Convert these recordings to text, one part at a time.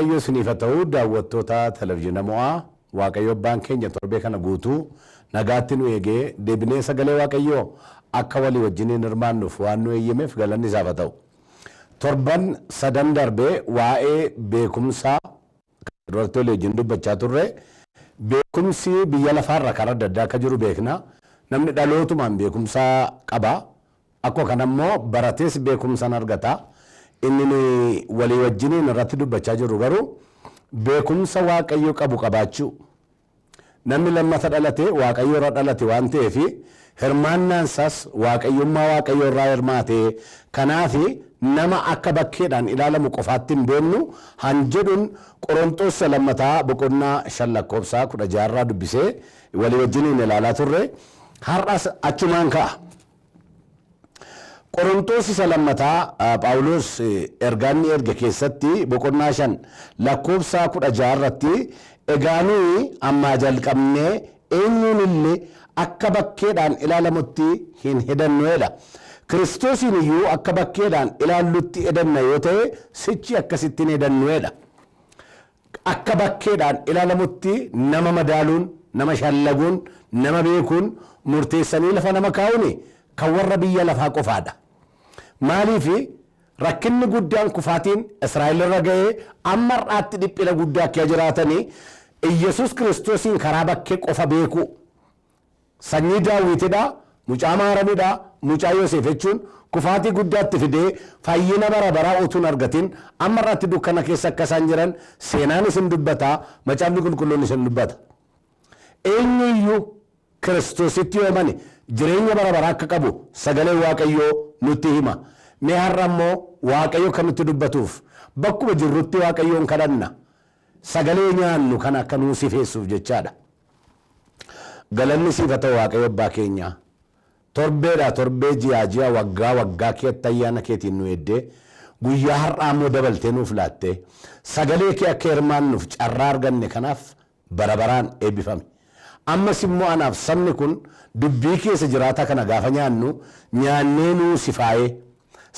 Waaqayyoo isiniif haa ta'u daawwattoota televizyiina mo'aa. Waaqayyo abbaan keenya torbee kana guutuu nagaatti nu eegee deebinee sagalee Waaqayyoo akka walii wajjiniin hirmaannuuf waan nu eeyyameef galanni isaaf haa ta'u. Torban sadan darbee waa'ee beekumsaa duratti walii wajjin dubbachaa turre. Beekumsi biyya lafaarra karaa adda addaa akka jiru beekna. Namni dhalootumaan beekumsa qaba. Akkuma kana immoo baratees beekumsa argata. Inni nuyi walii wajjiniin irratti dubbachaa jirru garuu beekumsa Waaqayyo qabu qabaachuu. Namni lammata dhalate Waaqayyo irra dhalate waan ta'eef hirmaannaan isaas Waaqayyummaa Waaqayyo irraa hirmaate. Kanaaf nama akka bakkeedhaan ilaalamu qofaatti hin beeknu han jedhuun Qorontoos lammataa boqonnaa 5 lakkoofsa 16 irraa dubbisee walii wajjiniin ilaalaa turre. Har'as achumaan ka'a. Qorontoos isa lammataa Phaawulos ergaa inni erge keessatti boqonnaa 5 lakkoofsa 16 irratti egaa nuyi ammaa jalqabnee eenyuun illee akka bakkeedhaan ilaalamutti hin hedannuedha. Kiristoosiin iyyuu akka bakkeedhaan ilaallutti hedanna yoo ta'e sichi akkasitti hin hedannuedha. Akka bakkeedhaan ilaalamutti nama madaaluun, nama shallaguun, nama beekuun, murteessanii lafa nama kaa'uun kan warra biyya lafaa qofaadha. Maaliif rakkinni guddaan kufaatiin Israa'el irra ga'ee amma har'aatti dhiphina guddaa akka jiraatanii Iyyasuus Kiristoosiin karaa bakkee qofa beeku. Sanyii Daawitidha, mucaa Maaramidha, mucaa Yoseef jechuun kufaatii guddaatti fidee fayyina bara baraa utuu hin argatin amma har'aatti dukkana keessa akka isaan jiran seenaan isin dubbata, macaafni qulqulluun isin dubbata. Eenyuyyuu Kiristoositti yoo amane jireenya bara baraa akka qabu sagaleen Waaqayyoo nutti hima. Mee har'a immoo Waaqayyo kan nutti dubbatuuf bakkuma jirrutti Waaqayyoon kadhanna. Sagalee nyaannu kana akka nuu sifeessuuf jechaadha. Galanni siif haa ta'u Waaqayyo abbaa keenya. Torbeedha torbee, ji'aa ji'a, waggaa waggaa keetti ayyaana keetiin nu eeddee guyyaa har'aa immoo dabaltee nuuf laattee sagalee kee akka hirmaannuuf carraa arganne kanaaf bara baraan eebbifami. Ammas immoo anaaf sabni kun dubbii keessa jiraataa kana gaafa nyaannu nyaannee nuu sifaayee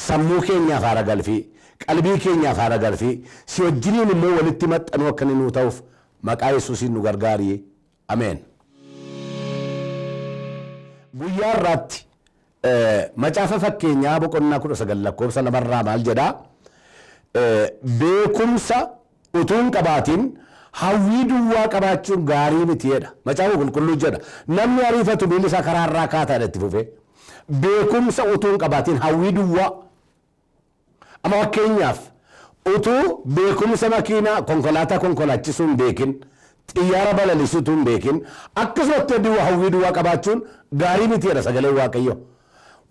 sammuu keenyaaf haara galfii, qalbii keenyaaf haara galfii, si wajjiniin immoo walitti maxxanuu akka inni nuu ta'uuf maqaa Yesuusiin nu gargaari. Ameen. Guyyaa har'aatti macaafa fakkeenyaa boqonnaa 19 lakkoofsa 2 irraa maal jedhaa? Beekumsa utuu hin qabaatin hawwii duwwaa qabaachuun gaarii miti jedha. Macaafa qulqulluu jedha. Namni ariifatu miilli isaa karaa irraa kaataadha itti fufee. Beekumsa utuu hin qabaatin hawwii duwwaa. Amma fakkeenyaaf utuu beekumsa makiinaa konkolaataa konkolaachisuu hin beekin, xiyyaara balaliisuu utuu hin beekin, akkasumatti hawwii duwwaa qabaachuun gaarii miti jedha sagaleen Waaqayyoo.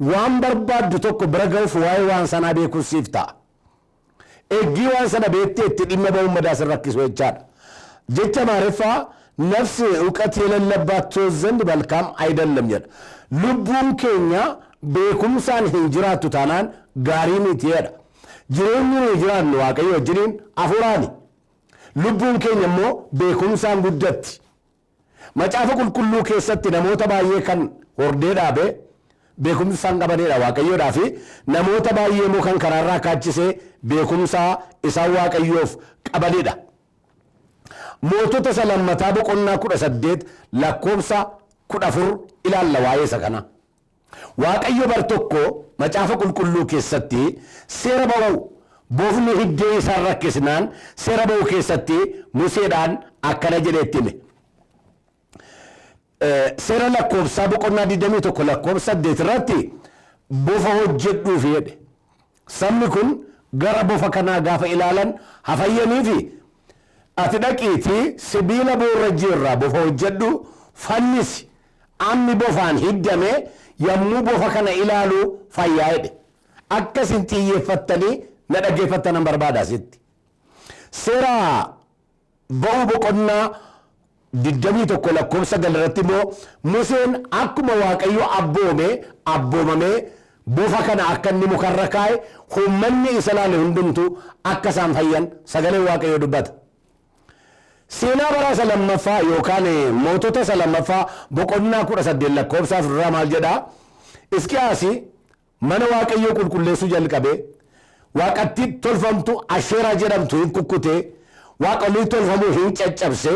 Waan barbaaddu tokko bira ga'uuf waa'ee waan sanaa beekuun siif ta'a. Eeggii waan sana beektee itti dhimma ba'uun madaa sin rakkisu jechaadha. Jecha Amaariffaa nafsi እውቀት የሌለባት ትሆን ዘንድ መልካም አይደለም jedha. Lubbuun keenya beekumsaan hin jiraattu taanaan gaarii miti jedha. Jireenyi nuyi jiraannu Waaqayyo wajjiniin hafuuraani. Lubbuun keenya immoo beekumsaan guddatti. Macaafa qulqulluu keessatti namoota baay'ee kan hordee dhaabe beekumsa isaan qabanidha Waaqayyoodhaa fi namoota baay'ee immoo kan karaarraa kaachisee beekumsa isaan Waaqayyoof qabanidha. Mootota isa lammataa boqonnaa 18 lakkoofsa 14 ilaalla waa'ee isa kana. Waaqayyo bar tokko macaafa qulqulluu keessatti seera ba'uu bofni hiddee isaan rakkisnaan seera ba'uu keessatti Museedhaan akkana jedhee itti hime. Seera lakkoofsaa boqonnaa 21 lakkoofsa 8 irratti bofa hojjedhuuf jedhe. Sabni kun gara bofa kanaa gaafa ilaalan hafayyaniifi ati dhaqiitii sibiila boorrajjii irraa bofa hojjedhu fannisi, ammi bofaan hiddame yommuu bofa kana ilaalu fayyaa jedhe. Akka isin xiyyeeffattanii na dhaggeeffattanan barbaada asitti. Seera ba'uu boqonnaa 21 lakkoofsa 9 irratti immoo Museen akkuma Waaqayyo abboome abboomamee bofa kana akka inni mukarra kaa'e uummanni isa ilaale hundumtuu akka isaan fayyan sagaleen Waaqayyoo dubbata. Seenaa bara isa lammaffaa yookaan mootota isa lammaffaa boqonnaa 18 lakkoofsa 4 irraa maal jedhaa? Hisqiyaasi mana Waaqayyoo qulqulleessuu jalqabe, waaqattii tolfamtu Asheeraa jedhamtu hin kukkute, Waaqolii tolfamuu hin caccabse.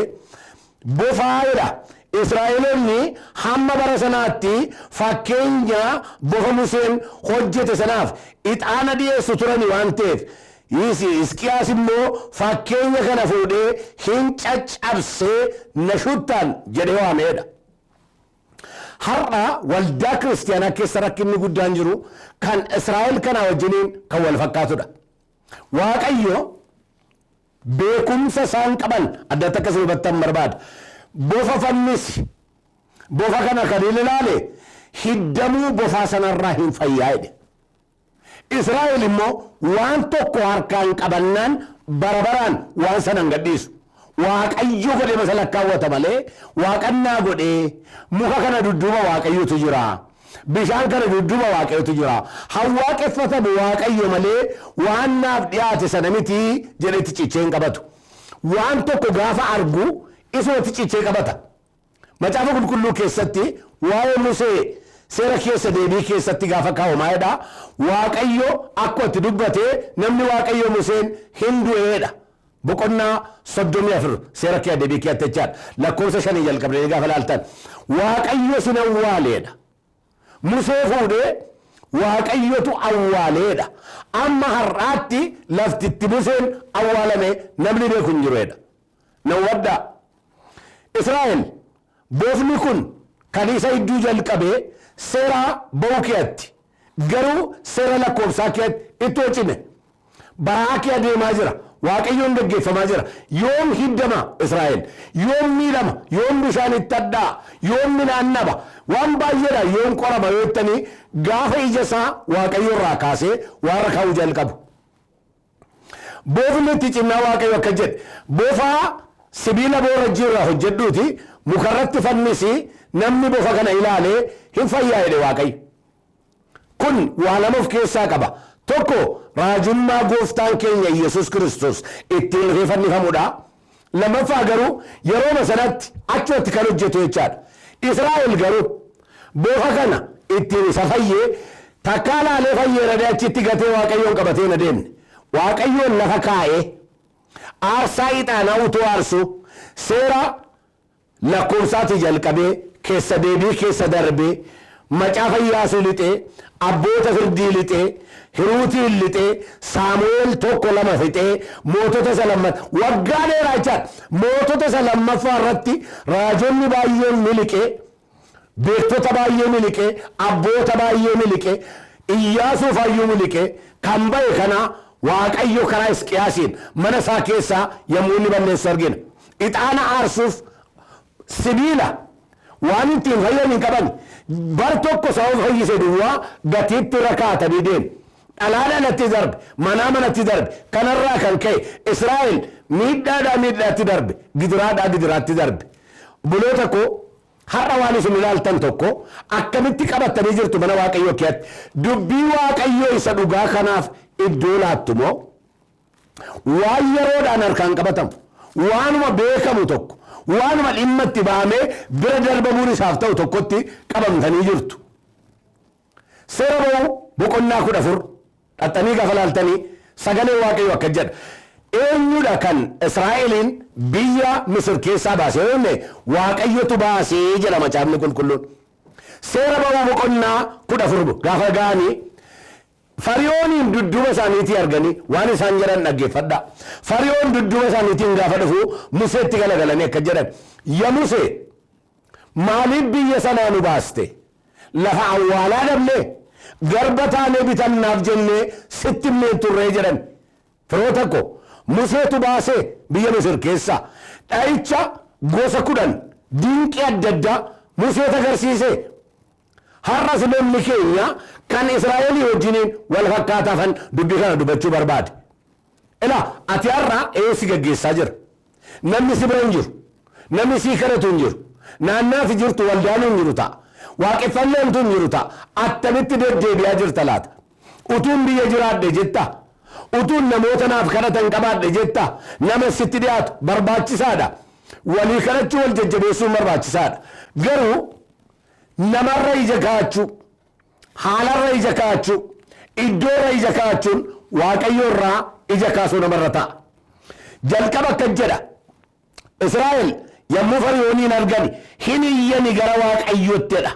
Bofaa jedha. Israa'eloonni hamma bara sanaatti fakkeenya bofa Museen hojjete sanaaf ixaana dhiyeessu turani waan ta'eef, Hisqiyaas immoo fakkeenya kana fuudhee hin caccabsee Nashuttaan jedhee waameedha. Har'a waldaa kiristiyaanaa keessa rakkinni guddaan jiru kan Israa'el kanaa wajjiniin kan wal fakkaatudha. Waaqayyo beekumsa isaan qaban addatti akka isin hubattan barbaada. Bofa fannisi. Bofa kana kan inni ilaale hiddamuu bofaa sanarraa hin fayyaa jedhe. Israa'el immoo waan tokko harkaan qabannaan bara baraan waan sana hin gadhiisu. Waaqayyo godhee masa lakkaawwata malee, waaqannaa godhee muka kana dudduuba Waaqayyotu jira. Bishaan kana dudduuba Waaqayyotu jira. Hawwaaqeffatamu Waaqayyo malee waan naaf dhiyaate sana miti jedhetti cichee hin qabatu. Waan tokko gaafa argu isumatti cichee qabata. Macaafa Qulqulluu keessatti waa'ee Musee seera keessa deebii keessatti gaafa kaa'u maalidha? Waaqayyo akkuma itti dubbate namni Waaqayyo Museen hin du'eedha. Boqonnaa 34 seera keessa deebii keessatti jechaadha. Lakkoofsa 5 jalqabdanii gaafa ilaaltan. Waaqayyo sin awwaaleedha. Musee fuudhee Waaqayyotu awwaaleedha. Amma har'aatti laftitti Museen awwaalame namni beeku hin jiruedha. Na hubadhaa. Israa'el bofni kun kan isa hidduu jalqabee seera ba'uu keetti, garuu seera lakkoofsaa keetti ittoo cime. Baraa kee adeemaa jira. Waaqayyoon gaggeeffamaa jira. Yoom hiddama Israa'el? Yoom miidhama? Yoom bishaan itti hadhaa'a? Yoom midhaan dhaba? Waan baay'eedha. Yoom qorama yoo jettanii, gaafa ija isaa Waaqayyo irraa kaasee warra kaa'uu jalqabu. Bofni itti cimnaa Waaqayyo akka jedhe, bofaa sibiila boorajjii irraa hojjedhuuti mukarratti fannisi, namni bofa kana ilaalee hin fayyaa jedhe Waaqayyo. Kun waa lama of keessaa qaba. Tokko, raajummaa gooftaan keenya Yesus Kiristoos ittiin dhufee fannifamudha. Lammaffaa garuu yerooma sanatti achumatti kan hojjetu jechaadha. Israa'el garuu bofa kana ittiin isa fayyee takkaa laalee fayyeera achitti gatee Waaqayyoon qabatee hin adeemne. Waaqayyoon lafa kaa'ee aarsaa ixaanaa utuu aarsuu seera lakkoofsaatii jalqabee, keessa deebii keessa darbee, macaafa Iyyaasuu lixee, abboota firdii lixee, Hiruutiin lixee, Saamu'eel 1 2 fixee, mootota isa lammaffaa waggaa dheeraa jechaadha. Mootota isa lammaffaa irratti raajonni baay'een miliqee, beektota baay'ee miliqee, abboota baay'ee miliqee, Iyyaasuu faayyuu miliqee kan ba'e kana Waaqayyo karaa Hisqiyaasiin mana isaa keessaa yommuu inni balleessu argina. Ixaana aarsuuf sibiila waan ittiin fayyan hin qaban. Bar tokko sababa fayyise duwwaa gatiitti irra kaa'atanii deemu. Dhalaa dhalatti darbe, manaa manatti darbe. Kanarraa kan ka'e Israa'el miidhaadhaa miidhaatti darbe, gidiraadhaa gidiraatti darbe. Obboloota koo, har'a waan isin ilaaltan tokko akkamitti qabattanii jirtu mana Waaqayyoo keessatti? Dubbii Waaqayyoo isa dhugaa kanaaf iddoo laattu moo waan yeroodhaan harkaan qabatamu, waanuma beekamu tokko, waanuma dhimma itti bahamee bira darbamuun isaaf ta'u tokkotti qabamtanii jirtu? Seera ba'uu boqonnaa 14 dhaxxanii gaafa laaltanii sagalee Waaqayyoo akka jedha. Eenyudha kan Israa'eliin biyya Misir keessaa baase yoo jenne, Waaqayyotu baasee jedha macaafni qulqulluun. Seera ba'uu boqonnaa 14 gaafa ga'anii Fari'ooniin dudduuba isaaniitii arganii waan isaan jedhan dhaggeeffadhaa. Fari'oon dudduuba isaaniitiin gaafa dhufu Museetti galagalanii akka jedhan, "Ya Musee, maaliif biyya sanaa nu baaste? Lafa awwaalaa dhabnee? Garba taanee bitamnaaf jennee sitti himneen turree" jedhan. Firoota ko, Museetu baasee biyya Misir keessaa. Dha'icha gosa 10, dinqii adda addaa Museetu agarsiise. Har'as lolli keenya kan Israa'elii wajjiniin wal fakkaataafan dubbii kana dubbachuu barbaade. Ilaa, ati har'a eenyu si gaggeessaa jira? Namni si bira hin jiru. Namni sii kadhatu hin jiru. Naannaa ati jirtu waldaan hin jiru ta'a. Waaqeffannaantu hin jiru ta'a. Attamitti deddeebi'aa jirta laata? Utuun biyya jiraadhe jetta? Utuun namoota naaf kadhatan qabaadhe jetta? Nama sitti dhiyaatu barbaachisaadha. Walii kadhachuu, wal jajjabeessuun barbaachisaadha. Garuu namarra ija kaa'achuu, haalarra ija kaa'achuu, iddoorra ija kaa'achuun Waaqayyo irraa ija kaasuu namarra ta'a. Jalqaba akka jedha. Israa'el yommuu Fariyooniin argani hin iyyani gara Waaqayyoottidha.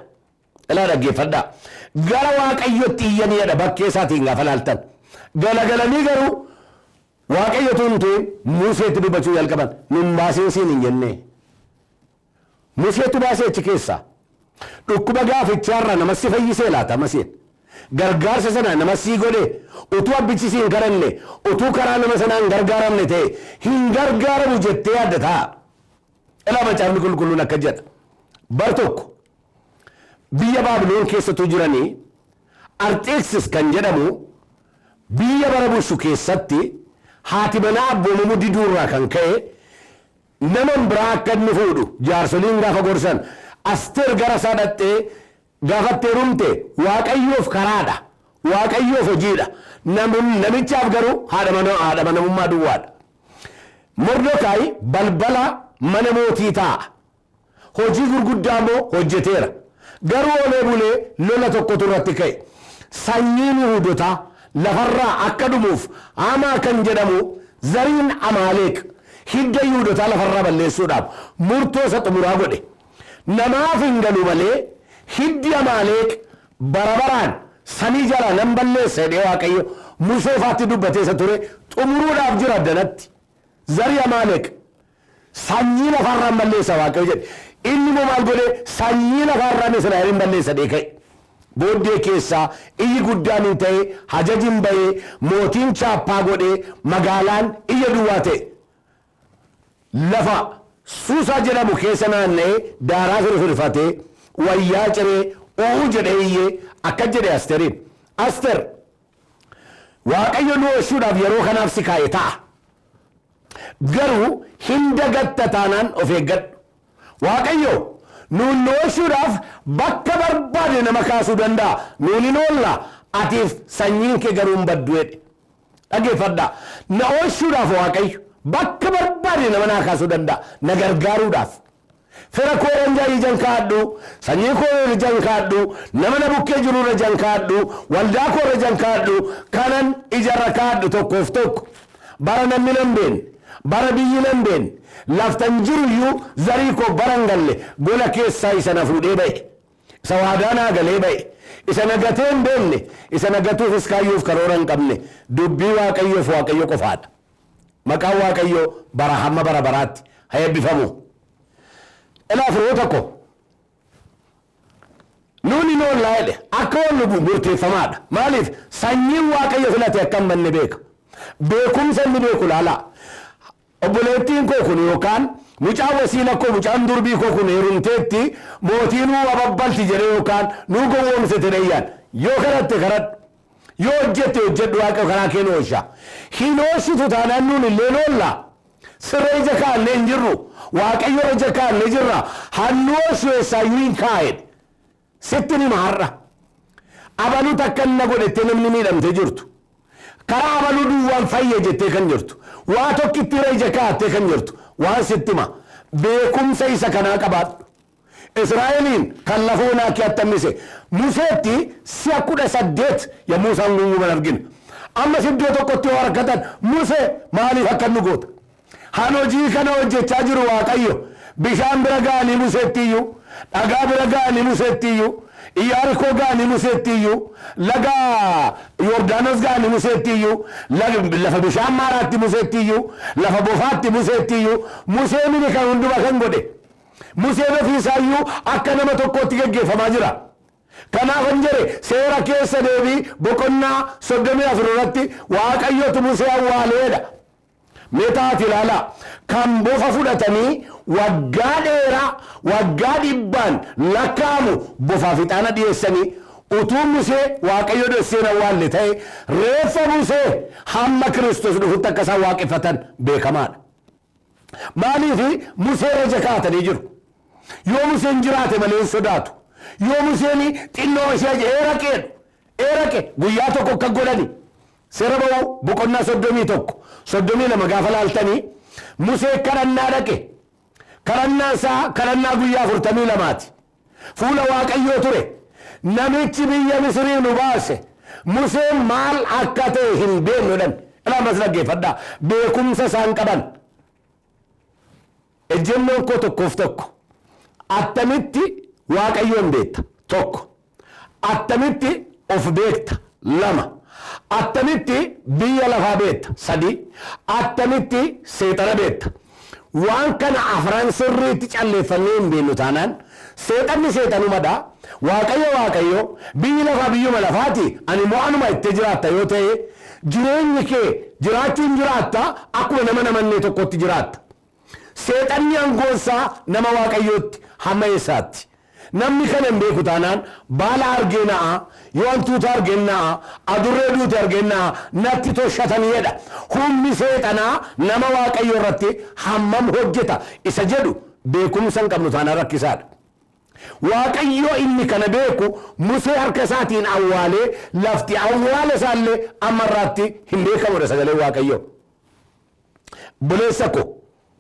Ilaa dhaggeeffadhaa. Gara Waaqayyootti iyyanidha bakkee isaatiin gaafa laaltan. Galagalanii garuu Waaqayyotu hin ta'in Museetti dubbachuu jalqaban. Nun baasiin siin hin jenne. Museetu baasee achi keessaa. Dhukkuba gaafichaarraa nama si fayyisee laata Maseen. Gargaarsa sana nama sii godhe utuu abbichi siin kadhanne, utuu karaa nama sanaa hin gargaaramne ta'e hin gargaaramu jettee yaadda ta'a. Ilaa macaafni qulqulluun akka jedha. Bar tokko biyya Baabiloon keessatu jiranii Arxeeksis kan jedhamu biyya bara bulchu keessatti haati manaa abboomamuu diduurraa kan ka'e nama biraa akka inni fuudhu jaarsoliin gaafa gorsan Asteer gara isaa dhaqxee gaafattee heerumte Waaqayyoof karaadha. Waaqayyoof hojiidha. Namichaaf garuu haadha manamummaa duwwaadha. Mordokaayi balbala mana mootii taa'a. Hojii gurguddaa immoo hojjeteera. Garuu olee bulee lola tokkotu irratti ka'e. Sanyiin Yihuudotaa lafarraa akka dhumuuf Hamaa kan jedhamu zariin Amaaleq hidda Yihuudotaa lafarraa balleessuudhaaf murtoo isa xumuraa godhe. Namaaf hin galu malee hiddi Amaaleq barabaraan samii jalaa nan balleessa jedhee Waaqayyo Musee faatti dubbatee isa ture xumuruudhaaf jira addanatti. Zarii Amaaleq sanyii lafarraan balleessa Waaqayyo jedhe. Inni immoo maal godhe? Sanyii lafarraan Israa'elin balleessa jedhee ka'e. Booddee keessaa iyyi guddaan hin ta'e, hajajin bahee, mootiin chaappaa godhee, magaalaan iyya duwwaa ta'e. Lafa Suusaa jedhamu keessa naanna'ee daaraa firfirfatee wayyaa ciree u'uu jedhee iyyee akka jedhe Asteriin. Aster, Waaqayyo nu oolchuudhaaf yeroo kanaaf si kaa'e ta'a. Garuu hin dagatta taanaan of eeggadhu. Waaqayyo nuun nu oolchuudhaaf bakka barbaade nama kaasuu danda'a. Nuun hin oolla, atiif sanyiin kee garuu hin baddu jedhe. Dhaggeeffadhaa. Na oolchuudhaaf Waaqayyo bakka barbaade nama naa kaasuu danda'a. Na gargaaruudhaaf. Fira koo irra ijaan kaadhu, sanyii koo irra ijaan kaadhu, nama na bukkee jiru irra ijaan kaadhu, waldaa koo irra ijaan kaadhu, kanan ijarra kaadhu tokkoof tokko. Bara namni nan beekne, bara biyyi nan beekne, laftan jiru iyyuu zarii koo bara hin galle gola keessaa isa na fuudhee ba'e. Isa waadaa naa galee ba'e. Isa na gatee hin beekne, isa na gatuufis kaayyoof karoora hin qabne, dubbii Waaqayyoof Waaqayyo qofaadha. Maqaan Waaqayyoo bara hamma bara baraatti haa eebbifamu. Ilaa firoota ko nuuni hin oollaa jedhe akka oollu murteeffamaadha. Maaliif sanyiin Waaqayyo filate akka hin banne beeka. Beekumsa inni beeku laalaa. Obboleettiin koo kun yookaan mucaan wasiila koo mucaan durbii koo kun heerumteetti mootii nuu ababbalti jedhee yookaan nuu gowwoomsite jedhee yoo kadhatte kadhadhu. Yoo hojjette hojjedhu Waaqayyo karaa kee nu oolcha. Hin oolchitu taanaan nuun illee oolla. Sirra ija kaa'annee hin jirru. Waaqayyo irra ija kaa'annee jirra. Hannu oolchu eessaayyuu hin kaa'edha. Sitti nima har'a. Abaluu takka na godhettee namni miidhamtee jirtu. Karaa abaluu duwwaan fayya jettee kan jirtu. Waa tokkitti irra ija kaa'attee kan jirtu. Waan sitti hima. Beekumsa isa kanaa qabaadhu. Israa'eliin kan lafa onaa keessa hambise Museetti si'a 18 yommuu isaan gunguman argina. Ammas iddoo tokkotti yoo harkatan Musee maaliif akka nu goota? Han hojii kana hojjechaa jiru Waaqayyo. Bishaan bira ga'anii Museetti iyyuu, dhagaa bira ga'anii Museetti iyyuu, Iyaarikoo ga'anii Museetti iyyuu, laga Yordaanos ga'anii Museetti iyyuu, lafa bishaan maaraatti Museetti iyyuu, lafa bofaatti Museetti iyyuu, Musee mini kan hundumaa kan godhe. Museen ofiisaayyuu akka nama tokkootti geggeeffamaa jira. Kanaaf hin jedhe seera keessa deebii boqonnaa 34 irratti Waaqayyotu Musee awwaaleedha. Mee taati ilaalaa. Kan bofa fudhatanii waggaa dheeraa waggaa dhibbaan lakkaa'amu bofaaf ixaana dhiyeessanii utuu Musee Waaqayyo dhokseen awwaalle ta'e reeffa Musee hamma Kiristoos dhufutti akka isaan waaqeffatan beekamaadha. Maaliif Musee irra ija kaa'atanii jiru? Yoo Museen jiraate malee hin sodaatu. Yoo Museen xinnoo ishee eeraqeedhu. Eeraqe guyyaa tokko akka godhani. Seera ba'uu boqonnaa 31, 32 gaafa laaltanii Musee kadhannaa dhaqe. Kadhannaan isaa kadhannaa guyyaa 42ti. Fuula Waaqayyoo ture. Namichi biyya Misirii nu baase. Museen maal akka ta'e hin beeknu jedhan. Ilaa ammas dhaggeeffadhaa. Beekumsa isaan qaban. Ejjennoon koo tokkoof tokko. Attamitti Waaqayyoon beekta? Tokko. Attamitti of beekta? Lama. Attamitti biyya lafaa beekta? Sadi. Attamitti seexana beekta? Waan kana afran sirriitti calleeffannee hin beeknu taanaan, seexanni seexanumadha, Waaqayyo Waaqayyo, biyyi lafaa biyyuma lafaati, ani immoo anuma ittee jiraatta yoo ta'e, jireenyi kee jiraachuu hin jiraatta, akkuma nama namannee tokkotti jiraatta. Seexanni angoonsaa nama Waaqayyootti hamma eessaatti? Namni kana hin beeku taanaan, baala argee na'a, yoo hantuuta argeen na'a, adurree duute argeen na'a, natti toshatanii jedha. Humni seexanaa nama Waaqayyoo irratti hammam hojjeta isa jedhu beekumsa hin qabnu taanaan rakkisaadha. Waaqayyoo inni kana beeku Musee harka isaatiin awwaalee, lafti awwaala isaallee amma irraatti hin beekamudha sagaleen Waaqayyoo. Obboleessa ko,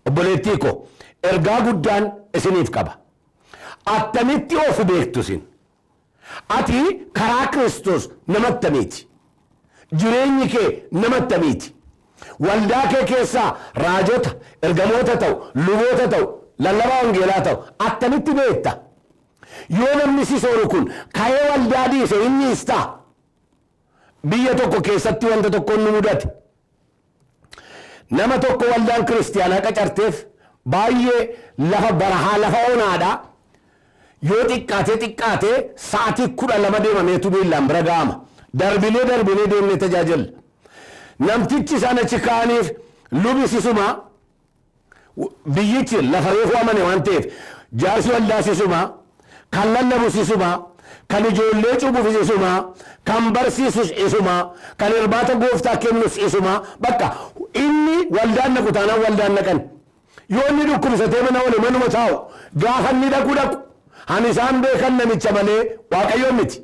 obboleettii ko, ergaa guddaan isiniif qaba. Attamitti of beektu isin? Ati karaa Kiristoos nama attamiiti? Jireenyi kee nama attamiiti? Waldaa kee keessaa raajota, ergamoota ta'u, luboota ta'u, lallabaa wangeelaa ta'u, attamitti beekta? Yoo namni si sooru kun ka'ee waldaa dhiise hin dhiistaa? Biyya tokko keessatti wanta tokkoon nu mudate. Nama tokko waldaan kiristiyaanaa qacarteef, baay'ee lafa barahaa, lafa onaadha. Yoo xiqqaatee xiqqaatee sa'aatii 12 deemameetu miillaan bira ga'ama. Darbinee darbinee deemnee tajaajilla. Namtichi isaan achi kaa'aniif lubi sisuma, biyyichi lafa reefuu amane waan ta'eef jaarsi waldaa sisuma, kan lallabu sisuma, kan ijoollee cuubuuf isuma, kan barsiisus isuma, kan irbaata gooftaa kennus isuma. Bakka inni waldaan naqu taanaan waldaan naqan. Yoo inni dhukkubsatee mana oole manuma taa'u. Gaafa inni dhaqu dhaqu. Han isaan beekan namicha malee Waaqayyoon miti.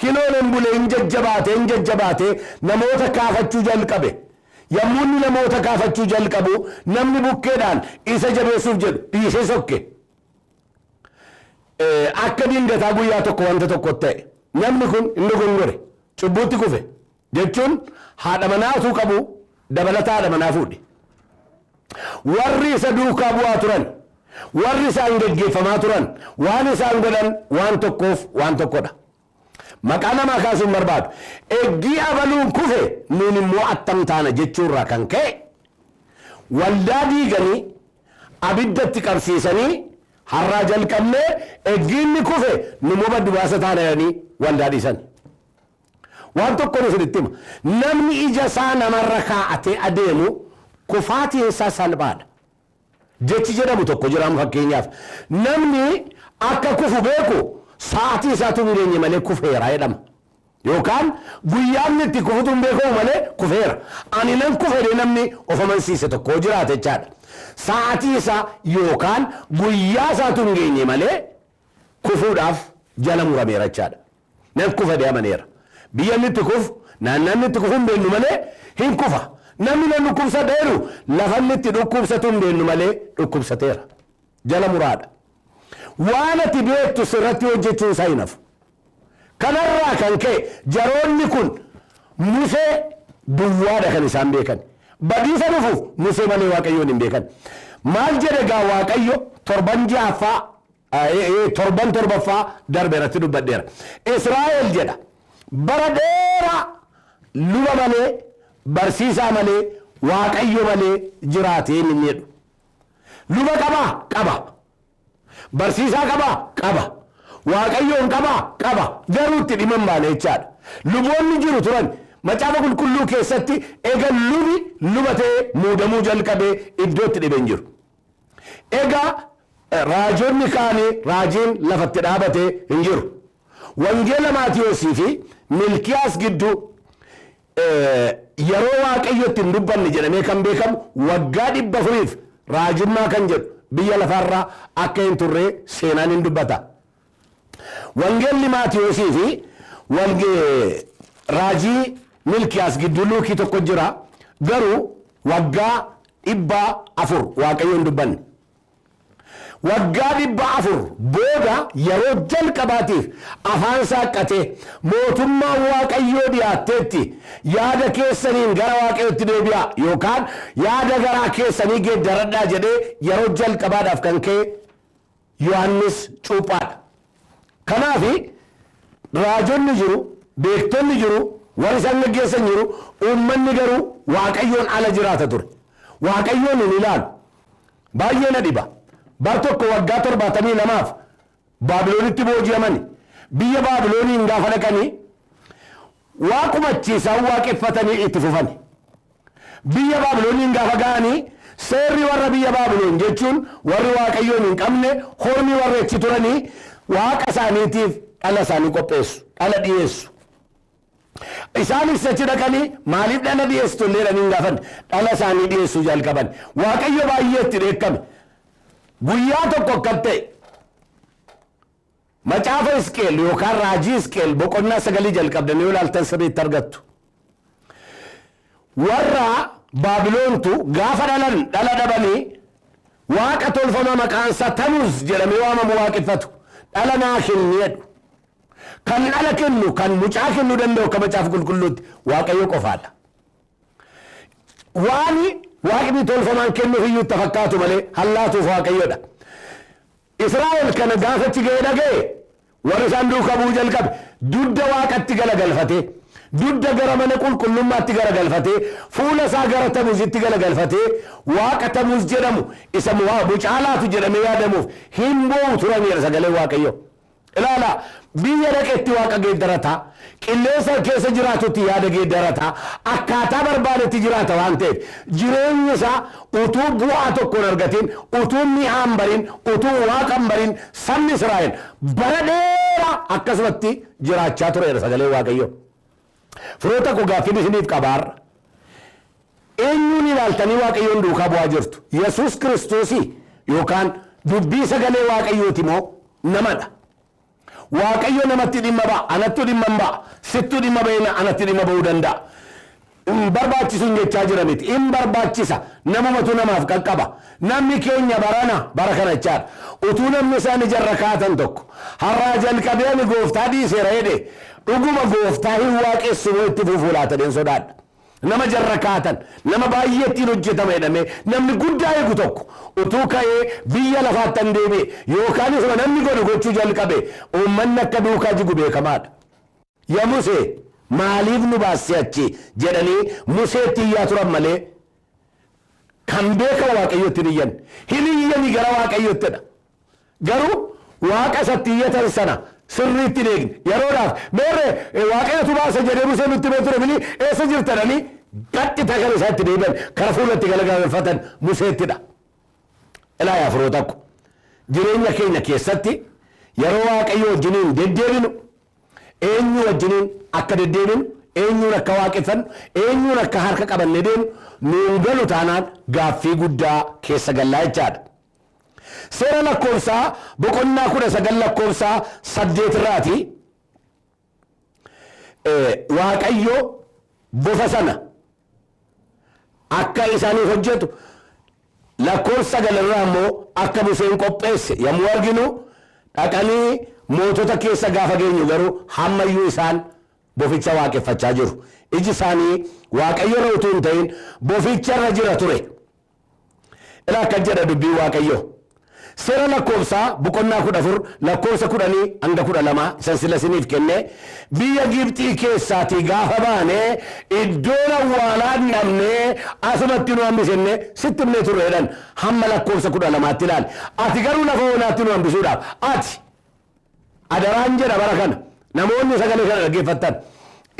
Hin oolen bulee hin jajjabaatee hin jajjabaatee namoota kaafachuu jalqabe. Yommuu inni namoota kaafachuu jalqabu, namni bukkeedhaan isa jabeessuuf jedhu dhiisee sokke. Akka dingataa guyyaa tokko wanta tokko ta'e. Namni kun hin dogongore. Cubbuutti kufe. Jechuun haadha manaa utuu qabu dabalataa haadha manaa fuudhe. Warri isa duukaa bu'aa turan, warri isaan geggeeffamaa turan, waan isaan godhan waan tokkoof waan tokkodha. Maqaa namaa kaasuu hin barbaadu. Eggii abaluun kufe, nuun immoo attam taana jechuurraa kan ka'e, waldaa diiganii abiddatti qabsiisanii, har'aa jalqabnee eggii inni kufe nummoo baddu baasa taana jedhanii waldaa dhiisan. Waan tokkoon isinitti hima. Namni ija isaa namarra kaa'atee adeemu kufaatiin isaa salphaadha. Jechi jedhamu tokko jira fakkeenyaaf. Namni akka kufu beeku sa'aatii isaatu hin geenye malee kufeera jedhama. Yookaan guyyaan inni itti kufutu hin beekamu malee kufeera. Ani nan kufe jedhee namni of amansiise tokko jiraate jechaadha. Sa'aatii isaa yookaan guyyaa isaatu hin geenye malee kufuudhaaf jala murameera jechaadha. Nan kufa jedhee amaneera. Biyya inni itti kufu, naannaa inni itti kufu hin beeknu malee hin kufa. Namni nan dhukkubsadha jedhu lafa inni itti dhukkubsatu hin beeknu malee dhukkubsateera. Jala muraadha. Waan ati beektu sirratti hojjechuun isaa hin hafu. Kanarraa kan ka'e jaroonni kun Musee duwwaadha kan isaan beekan. Badiisa dhufuuf Musee malee Waaqayyoon hin beekan. Maal jedhe egaa Waaqayyo? Torban ja'affaa, torban torbaffaa darbe irratti dubbadheera. Israa'el jedha bara dheeraa luba malee, barsiisaa malee, Waaqayyo malee jiraatee inni jedhu. Luba qabaa? Qaba. Barsiisaa qabaa? Qaba. Waaqayyoon qabaa? Qaba. Garuu itti dhimma hin baane jechaadha. Luboonni jiru turan. Macaafa Qulqulluu keessatti ega lubi luba ta'ee muudamuu jalqabee iddoo itti dhibe hin jiru. Egaa raajonni kaanii raajiin lafatti dhaabate hin jiru. Wangeela Maatiyoosii fi Milkiyaas gidduu yeroo Waaqayyo itti hin dubbanne jedhamee kan beekamu waggaa 400f raajummaa kan jedhu biyya lafaarraa akka hin turre seenaan hin dubbata. Wangeelli Maatiyoosii fi raajii Milkiyaas gidduu luukii tokko jira. Garuu waggaa 400 Waaqayyo hin dubbanne. Waggaa 400 booda yeroo jalqabaatiif afaan saaqqatee mootummaan Waaqayyoo dhiyaatteetti, yaada keessaniin gara Waaqayyootti deebi'aa yookaan yaada garaa keessanii geeddaradhaa jedhee yeroo jalqabaadhaaf kan ka'e Yohaannis Cuuphaadha. Kanaaf raajonni jiru, beektonni jiru, warri isaan gaggeessan jiru, uummanni garuu Waaqayyoon ala jiraata ture. Waaqayyoon hin ilaalu. Baay'ee na dhiba. Bar tokko waggaa 72f Baabiloonitti booji'amani. Biyya Baabilooniin gaafa dhaqanii waaquma isaan waaqeffatanii itti fufani. Biyya Baabilooniin gaafa ga'anii seerri warra biyya Baabiloon jechuun warri Waaqayyoon hin qabne, hormi warra achi turanii waaqa isaaniitiif dhala isaanii qopheessu, dhala dhiyeessu. Isaanis achi dhaqanii maaliif dhala dhiyeessitu illee jedhanii hin gaafanne, dhala isaanii dhiyeessuu jalqaban. Waaqayyo baay'ee itti dheekkame. Guyyaa tokko akka ta'e Macaafa Hisqeel yookaan raajii Hisqeel boqonnaa 9 jalqabdanii yoo ilaaltan sirriitti argattu. Warra Baabiloontu gaafa dhalan dhala dhabanii waaqa tolfamaa maqaan isaa Tamuuz jedhamee waamamu waaqeffatu. Dhala naa kenni jedhu. Kan dhala kennu, kan mucaa kennuu danda'u akka Macaafa Qulqulluutti Waaqayyo qofaadha. Waan waaqni tolfamaan kennuuf iyyuu itti fakkaatu malee hallaatuuf Waaqayyodha. Israa'el kana gaafa achi ga'ee dhaga'e, warri isaan duukaa bu'uu jalqabe dugda waaqatti galagalfatee, dugda gara mana qulqullummaatti garagalfatee, fuula isaa gara Tamuuzitti galagalfatee, waaqa Tamuuz jedhamu isa mucaa laatu jedhamee yaadamuuf hin boo'u turanidha sagaleen Waaqayyoo. Ilaalaa, biyya dhaqetti waaqa geeddarataa, qilleensa keessa jiraatutti yaada geeddarataa, akkaataa barbaadetti jiraata waan ta'eef jireenyi isaa utuu bu'aa tokko hin argatin, utuu mi'aa hin barin, utuu waaqa hin barin sabni Israa'el bara dheeraa akkasumatti jiraachaa tureera sagaleen Waaqayyoo. Firoota koo, gaaffiin isiniif qaba har'a. Eenyuun ilaaltanii Waaqayyoon duukaa bu'aa jirtu? Yesuus Kiristoosii yookaan dubbii sagalee Waaqayyooti moo namadha? Waaqayyo namatti dhimma ba'a, anattu dhimma hin ba'a, sittu dhimma ba'ee anatti dhimma ba'uu danda'a. Hin barbaachisu hin jechaa jira miti. Hin barbaachisa. Namumatu namaaf qaqqaba. Namni keenya barana bara kana jechaadha. Utuu namni isaan ijarra kaatan tokko har'aa jalqabee ani gooftaa dhiiseera jedhe, dhuguma gooftaa hin waaqessu moo itti fufuu laata jedheen sodaadha. Nama jarra kaatan, nama baay'ee ittiin hojjetama jedhamee namni guddaa eegu tokko utuu ka'ee biyya lafaatti an deebi'e yookaan isuma namni godhu gochuu jalqabe, uummanni akka duukaa jigu beekamaadha. "Ya Musee, maaliif nu baasse achi?" jedhanii Museetti iyyaa turan malee kan beekan Waaqayyotti hin iyyan. Hin iyyani gara Waaqayyottidha. Garuu Waaqa isatti iyyatan sana sirriitti hin eegne. Yeroodhaaf meerre Waaqayyotu baasa jedhee Museen nutti himee ture mini, eessa jirta jedhanii qaxxitaa gara isaatti deebi'an, kara fuulatti galagalfatan Museettidha. Ilaa yaa firoota ko, jireenya keenya keessatti yeroo Waaqayyo wajjiniin deddeebinu eenyu wajjiniin akka deddeebinu, eenyuun akka waaqeffannu, eenyuun akka harka qabannee deemnu nuun galu taanaan gaaffii guddaa keessa gallaa jechaadha. Seera Lakkoofsaa boqonnaa 19 lakkoofsa 8 irraati Waaqayyo bofa sana akka isaaniif hojjetu, lakkoofsa 9 irraa immoo akka Museen qopheesse yommuu arginu, dhaqanii mootota keessa gaafa geenyu garuu hammayyuu isaan boficha waaqeffachaa jiru. Iji isaanii Waaqayyo irra utuu hin ta'in boficha irra jira ture. Ilaa, akkas jedha dubbiin Waaqayyoo. Seera Lakkoofsaa boqonnaa 14 lakkoofsa 10 hanga 12 isan sila isiniif kenne, "Biyya Gibxii keessaatii gaafa baane iddoon awwaalaa hin dhabnee asumatti nu hambisenne sitti himnee turre" jedhan, hamma lakkoofsa 12tti ilaali. "Ati garuu lafa onaatti nu hambisuudhaaf ati adaraan jedha." Bara kana namoonni sagalee kana dhaggeeffattan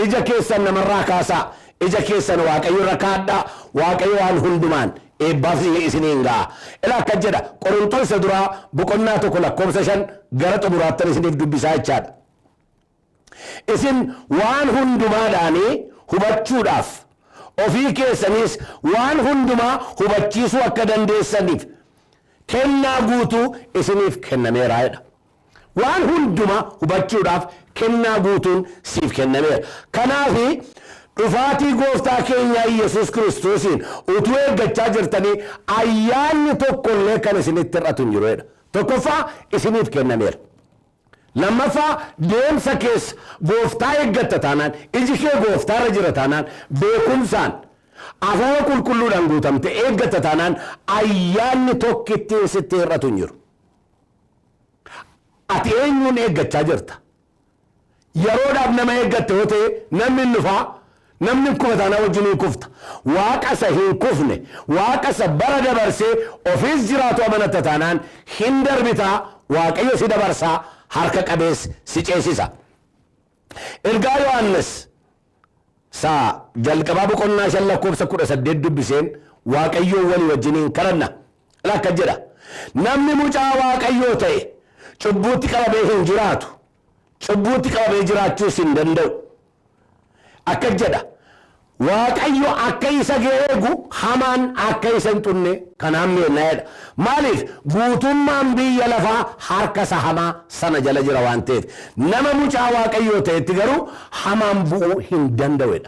ija keessan namarraa kaasaa, ija keessan Waaqayyo irra kaadhaa. Waaqayyo waan hundumaan eebbaaf isiniin ga'a. Ilaa, akkas jedha Qorontos isa duraa boqonnaa 1 lakkoofsa 5 gara xumuraattan isiniif dubbisaa jechaadha. "Isin waan hundumaadhaanii hubachuudhaaf, ofii keessaniis waan hundumaa hubachiisuu akka dandeessaniif kennaa guutuu isiniif kennameera" jedha. Waan hundumaa hubachuudhaaf kennaa guutuun siif kennameera. Kanaaf dhufaatii gooftaa keenyaa Yesuus Kiristoosiin utuu eeggachaa jirtanii ayyaanni tokko illee kan isinitti hir'atu hin jiru jedha. Tokkoffaa, isiniif kennameera. Lammaffaa, deemsa keessa gooftaa eeggatta taanaan, iji kee gooftaarra jira taanaan, beekumsaan hafuura qulqulluudhaan guutamte eeggatta taanaan, ayyaanni tokkittiin sitti hir'atu hin jiru. Ati eenyuun eeggachaa jirta? Yeroodhaaf nama eeggatte yoo ta'e, namni hin dhufaa, namni kufa taanaan wajjin hin kufta. Waaqa isa hin kufne, waaqa isa bara dabarsee ofiis jiraatu amanatta taanaan, hin darbitaa, Waaqayyo si dabarsaa, harka qabees si ceesisa. Ergaa Yohaannis isaa jalqabaa boqonnaa 5 lakkoofsa 18 dubbiseen Waaqayyoon walii wajjiniin kadhanna. Akkas jedha: "Namni mucaa Waaqayyoo ta'e cubbuutti qabamee hin jiraatu. Cubbuutti qabamee jiraachuus hin danda'u." Akkas jedha: "Waaqayyo akka isa eegu, hamaan akka isa hin xunne kanaan beekna," jedha. Maaliif? Guutummaan biyya lafaa harka isa hamaa sana jala jira waan ta'eef. Nama mucaa Waaqayyoo ta'etti garuu hamaan bu'uu hin danda'u.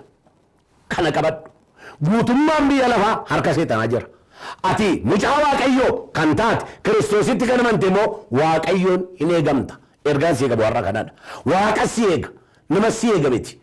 Kana qabadhu. Guutummaan biyya lafaa harka seexanaa jira. Ati mucaa Waaqayyoo kan taate, Kiristoositti kan amante immoo, Waaqayyoon hin eegamta. Ergaan si qabu har'a kanadha. Waaqa si eega. Nama si eega miti.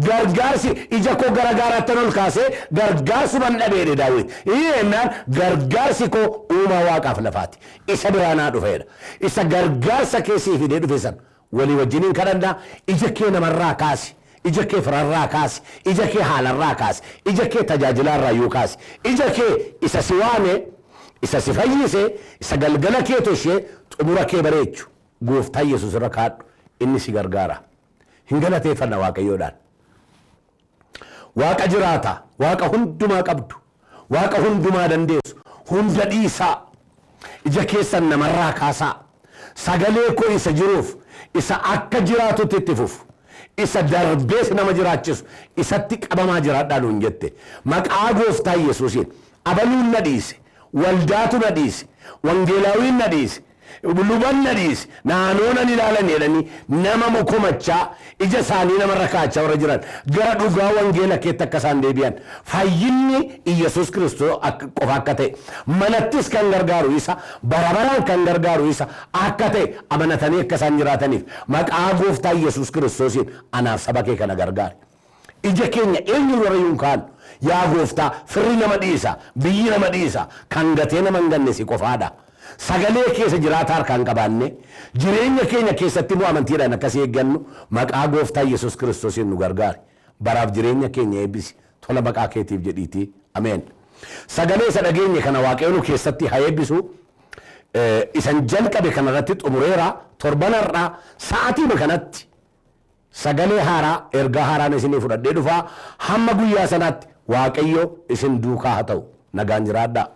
Gargaarsi ija koo gara gaaraatti ol kaasee gargaarsuman dhabeedhe Daawit. Inni gargaarsi koo uumaa waaqaaf lafaati. Isa biraa naa dhufeedha. Isa gargaarsa kee sii fidee dhufe sana walii wajjiniin kadhannaa. Ija kee namarraa kaasi. Ija kee firarraa kaasi. Ija kee haalarraa kaasi. Ija kee tajaajilaarraa yoo kaasi. Ija kee isa si waame, isa si fayyise, isa galgala kee toshee xumura kee bareechu, gooftaa Yesuus irra kaadhu, inni si gargaara. Hin galateeffanna Waaqayyoodhaan. Waaqa jiraata, Waaqa hundumaa qabdu, Waaqa hundumaa dandeessu, hunda dhiisaa. Ija keessan namarraa kaasaa. Sagalee koo isa jiruuf, isa akka jiraatutti itti fufu, isa darbees nama jiraachisu, isatti qabamaa jiraadhaa nuun jette. Maqaa gooftaa Yesuusiin abaluun na dhiise, waldaatu na dhiise, wangeelaawiin na dhiise, luban na dhiise, naanoo nan ilaalan jedhanii nama mukomachaa ija isaanii namarra kaachaa warra jiran, gara dhugaa wangeela keetti akka isaan deebi'an, fayyinni Iyyasuus Kiristoos qofa akka ta'e, manattis kan gargaaru isa, barabaraan kan gargaaru isa akka ta'e amanatanii akka isaan jiraataniif, maqaa gooftaa Iyyasuus Kiristoosiin anaaf saba kee kana gargaare. Ija keenya eenyu warra yuun kaanu, yaa gooftaa, firri nama dhiisa, biyyi nama dhiisa, kan gatee nama hin ganne si qofaadha. Sagalee keessa jiraata harkaan qabaanne, jireenya keenya keessatti immoo amantiidhaan akkasii eeggannu, maqaa gooftaa Yesuus Kiristoosiin nu gargaare. Baraaf jireenya keenya eebbisi, tola maqaa keetiif jedhiitii. Ameen. Sagalee isa dhageenye kana Waaqayyo nu keessatti haa eebbisu. Isan jalqabe kanarratti xumureera. Torban har'aa sa'aatii kanatti sagalee haaraa, ergaa haaraan isinii fudhadhee dhufaa. Hamma guyyaa sanaatti Waaqayyo isin duukaa haa ta'u. Nagaan jiraadhaa.